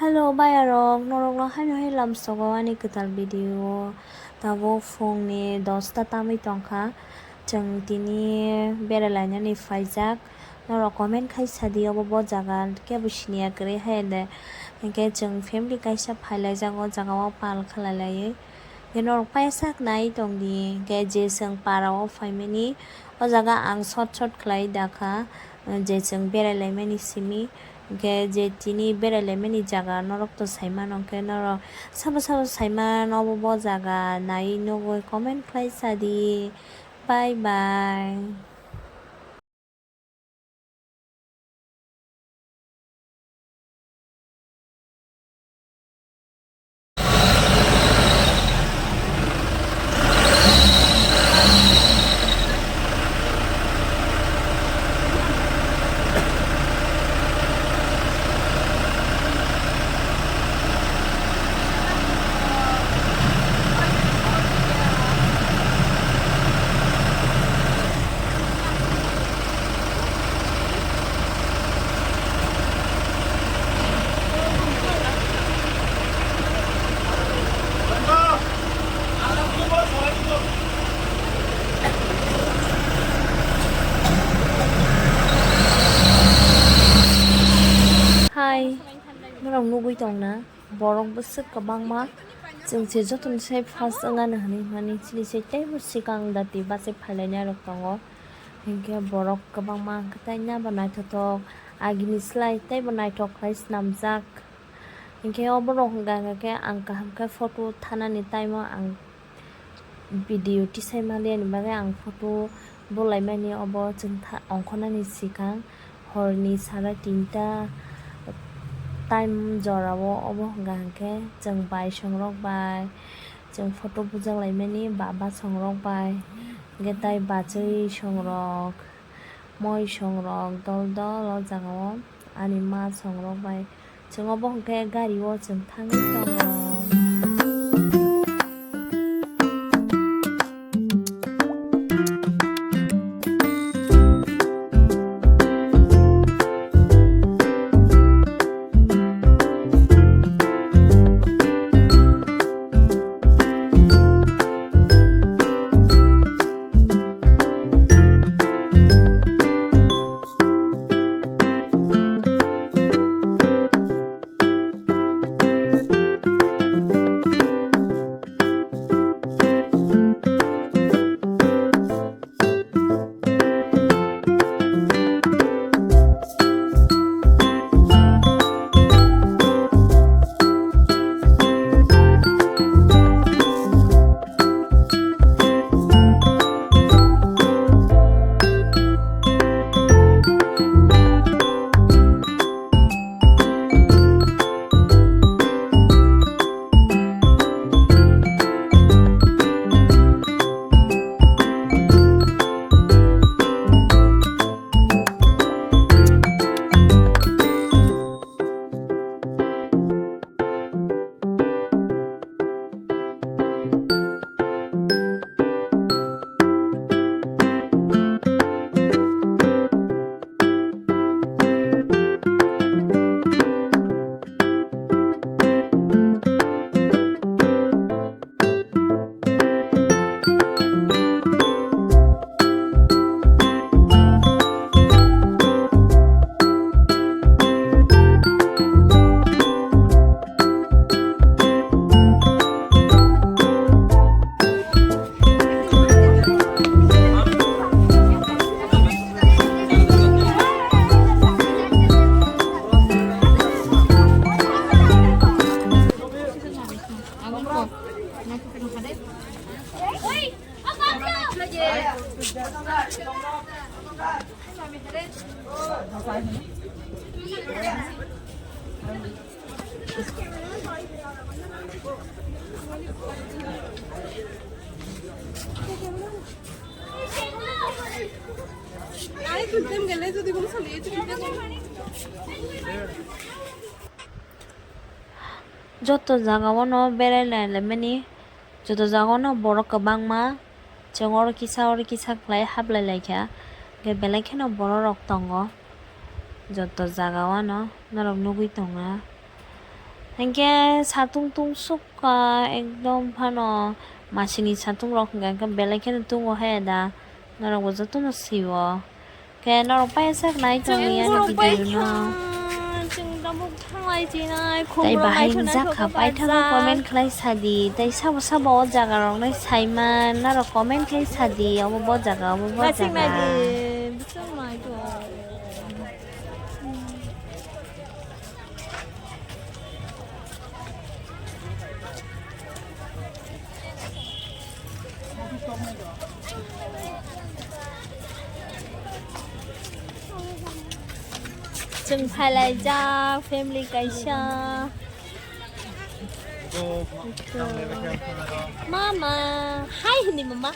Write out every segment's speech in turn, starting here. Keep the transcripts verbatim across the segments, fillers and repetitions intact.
Hello bayarok, norokno haino hai lamsogo ani kwtal video o. Tabuk phungni dosta tamwi tongkha. Chwng tini berai lainani phaijak. Norok comment khai sadi obo bo jaga kebo siniya kwrwi hai de. Hinkhe chwng family kaisa phailaijak o jaga o pal khlai laiwi. Hinkhe norok paya sak nai tongdi. Hinkhe je chwng para o phaimani o jaga ang short short khlai dakha. Je chwng berai laimani simi. Hinkhe je tini berai laimani jaga norok to saimano, hinkhe norok sabo sabo saimano obo bo jaga nai nugwi comment khlai sadi. Bye bye. Hai, norok nugwi tong na? Borok bwswk kwbangma, chwng se jotono se first wngani hwnwi hwnmani chini se teibo swkang dati bachai phailainai rok tongo. Hinkhe borok kwbangma hwnkhe tei nabo naithothok, agini slai teibo naithok khlai swnamjak. Hinkhe oborok hwnkha hwnkhe ang kaham khe photo thanani time o ang video tisai manliya ni bagwi ang photo bolaimani obo chwng tha-, ongkhornani swkang horni sara tinta time jora o obo hwnkha hwnkhe chwng bai songrok bai chwng photo bujak laimani baba songrok bai hwnkhe tai bachwi songrok. Moi songrok dol dol o jaga o ani ma songrok bai chwng obo hwnkhe gari o chwng thangwi tongo. Joto jaga o no berai lai laimani, joto jaga o no borok kwbangma, chwng oro kisa oro kisa khlai hablai laikha, hwnkhe belai kheno borok rok tongo joto jaga o no norok nugwi tongo. Hinkhe satung tungsukha ekdom phano, masini satung rok hinkhe belai kheno tungo he da, norok bo jotono sio. Khe norok paisa nai tongwi ani video no. Chwng tabuk thanglai chinai, tei khumrok bahai naithok wngjakha naithok paithago barjak. Comment khlai sadi, tei sabo sabo o jaga rok nai saiman norok comment khlai sadi, obo bo jaga, obo bo jaga. Naising naidi, bising naidi. Chwng phailaijak family kaisa. Mama, hi hini mama.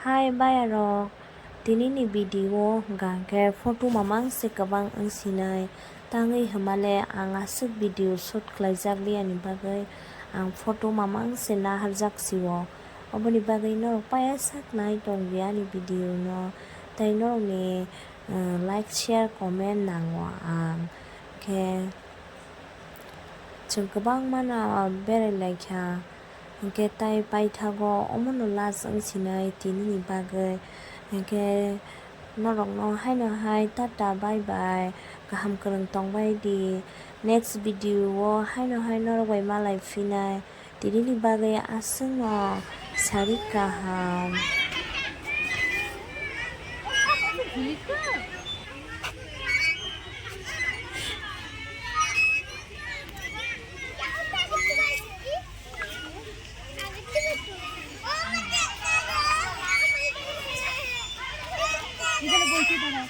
Hai bayarok, tinini video hwnkha khe photo mamang se kwbang wngsinai, tangwi hwnmale ang aswk video shoot khlaijak liyani bagwi ang photo mamang se naharjak sio. Oboni bagwi norok paya sak nai tong di ani video no, tei norokni, eh, like, share, comment nango ang khe. Chwng kwbangmano berai lai kha, hinkhe tai paithago omono last wng sinai tinini bagwi. Hinkhe norokno haino hai tata bye bye, kaham kwrwng tongbai di. Next video o haino hai norok bai malai phinai, tinini bagwi aswkno sarik kaham. এখানে বসে দাঁড়া।